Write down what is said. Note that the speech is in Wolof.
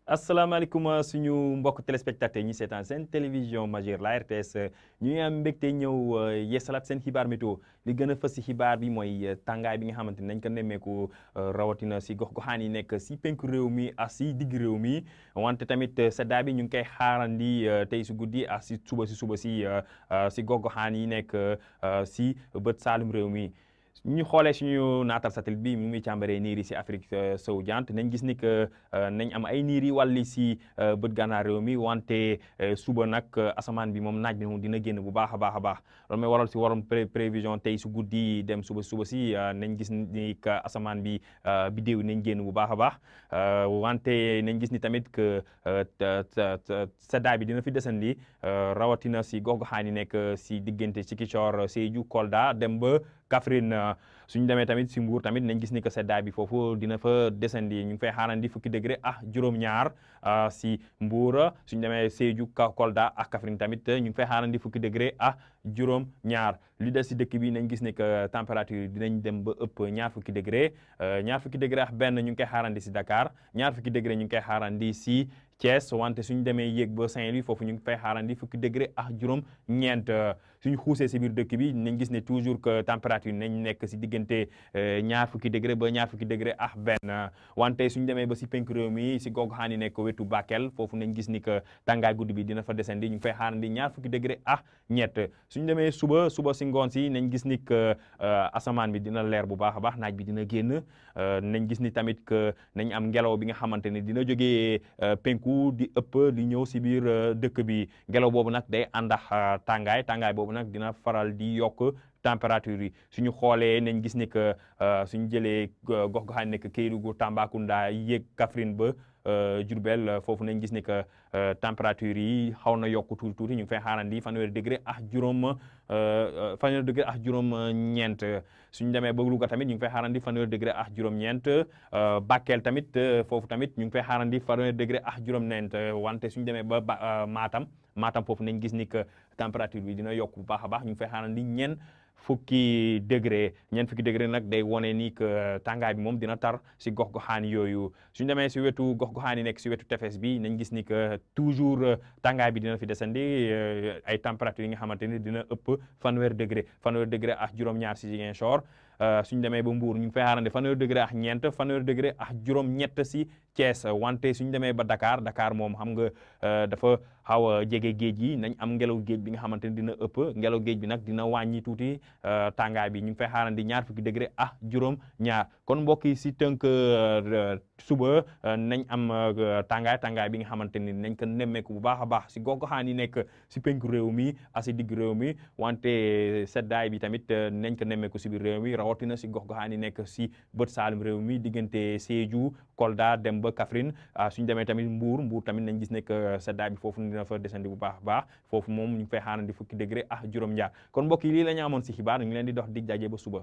asalaamaaleykum suñu mbokk téléspectateurs ñi seetaan seen télévision majeure la RTS ñu ngi am mbégte ñëw yeesalaat seen xibaar météo li gën a fës si xibaar bi mooy tàngaay bi nga xamante ni nañ ko nemmeeku rawatina si gox-goxaan yi nekk si penku réew mi ak si digg réew mi wante tamit seddaay bi ñu ngi koy xaarandi tey si guddi ak si suba si gox-goxaan yi nekk si bët saalum réew mi. ñu xoolee suñu naatal satellite bi mu ngi càmbaree niir yi si Afrique sowu jant nañ gis ni que nañ am ay niir yi wàlli si bët gànnaar réew mi wante suba nag asamaan bi moom naaj bi moom dina génn bu baax a baax a baax loolu mooy waral si waroon prévision tey su guddi dem suba si nañ gis ni que asamaan bi biddéew nañ génn bu baax a baax wante nañ gis ni tamit que seddaay bi dina fi desandi rawatina si gox-goxaan yi nekk si diggante Ziguinchor Sédhiou Kolda dem ba Kaffrine suñu demee tamit si Mbour tamit nañ gis ni que seddaay bi foofu dina fa descendi ñu ngi fay xaarandi fukki degré ak juróom-ñaar si Mbour suñu demee Sédhiou Kolda ak Kaffrine tamit ñu ngi fay xaarandi fukki degré ak juróom-ñaar li des si dëkk bi nañ gis ni que température dinañ dem ba ëpp ñaar fukki degré ak benn ñu ngi koy xaarandi si Dakar ñaar fukki degré ñu ngi koy xaarandi si Thiès wante suñu demee yéeg ba Saint-Louis foofu ñu ngi fay xaarandi fukki degré ak juróom-ñeent suñu xuusee si biir dëkk bi nañ gis ne toujours que température nañ nekk si diggante ñaar fukki degré ba ñaar fukki degré ak benn wante suñu demee ba si penku réew mi si gox-goxaan yi nekk wetu Bakel foofu nañ gis ni que tàngaay guddi bi dina fa descendi ñu ngi fay xaarandi ñaar fukki degré ak ñett suñu demee suba si ngoon si nañ gis ni que asamaan bi dina leer bu baax a baax naaj bi dina génn nañ gis ni tamit que nañ am ngelaw bi nga xamante ne dina jógee penku di ëpp di ñëw si biir dëkk bi ngelaw boobu nag day àndax tàngaay boobu nag dina faral di yokk température yi suñu xoolee nañ gis ni que suñu jëlee gox-goxaan nekk Kédougou Tambacounda yéeg Kaffrine ba Diourbel foofu nañ gis ni que température yi xaw na yokk tuuti ñu ngi fay xaarandi fanweeri degré ak juróom-ñeent suñu demee ba Louga tamit ñu ngi fay xaarandi fanweeri degré ak juróom-ñeent Bakel tamit foofu tamit ñu ngi fay xaarandi fanweeri degré ak juróom-ñeent wante suñu demee ba Matam foofu nañ gis ni que température bi dina yokk bu baax a baax ñu ngi fay xaarandi ñeent fukki degré nag day wone ni que tàngaay bi moom dina tar si gox-goxaan yooyu suñu demee si wetu gox-goxaan yi nekk si wetu tefes bi nañ gis ni que toujours tàngaay bi dina fi desandi ay température yi nga xamante ni dina ëpp fanweeri degré ak juróom-ñaar si Ziguinchor suñu demee ba Mbour ñu ngi fay xaarandi fanweeri degré ak ñeent fanweeri degré ak juróom-ñett si Thiès wante suñu demee ba Dakar moom xam nga dafa xaw a jege géej gi nañ am ngelaw géej bi nga xamante ni dina ëpp ngelaw géej bi nag dina wàññi tuuti tàngaay bi ñu ngi fay xaarandi ñaar fukki degré ak juróom-ñaar kon mbokk yi si tënk suba nañ am tàngaay bi nga xamante ni nañ ko nemmeeku bu baax a baax si gox-goxaan yi nekk si penku réew mi ak si digg réew mi wante seddaay bi tamit nañ ko nemmeeku si biir réew mi rawatina si gox-goxaan yi nekk si bët saalum réew mi diggante Sédhiou Kolda dem ba Kaffrine suñu demee tamit Mbour tamit nañ gis ne que seddaay bi foofu dina fa descendi bu baax a baax foofu moom ñu ngi fay xaarandi fukki degré ak juróom-ñaar kon mbokk yi lii la ñu amoon si xibaar ñu ngi leen di dox dig daje ba suba.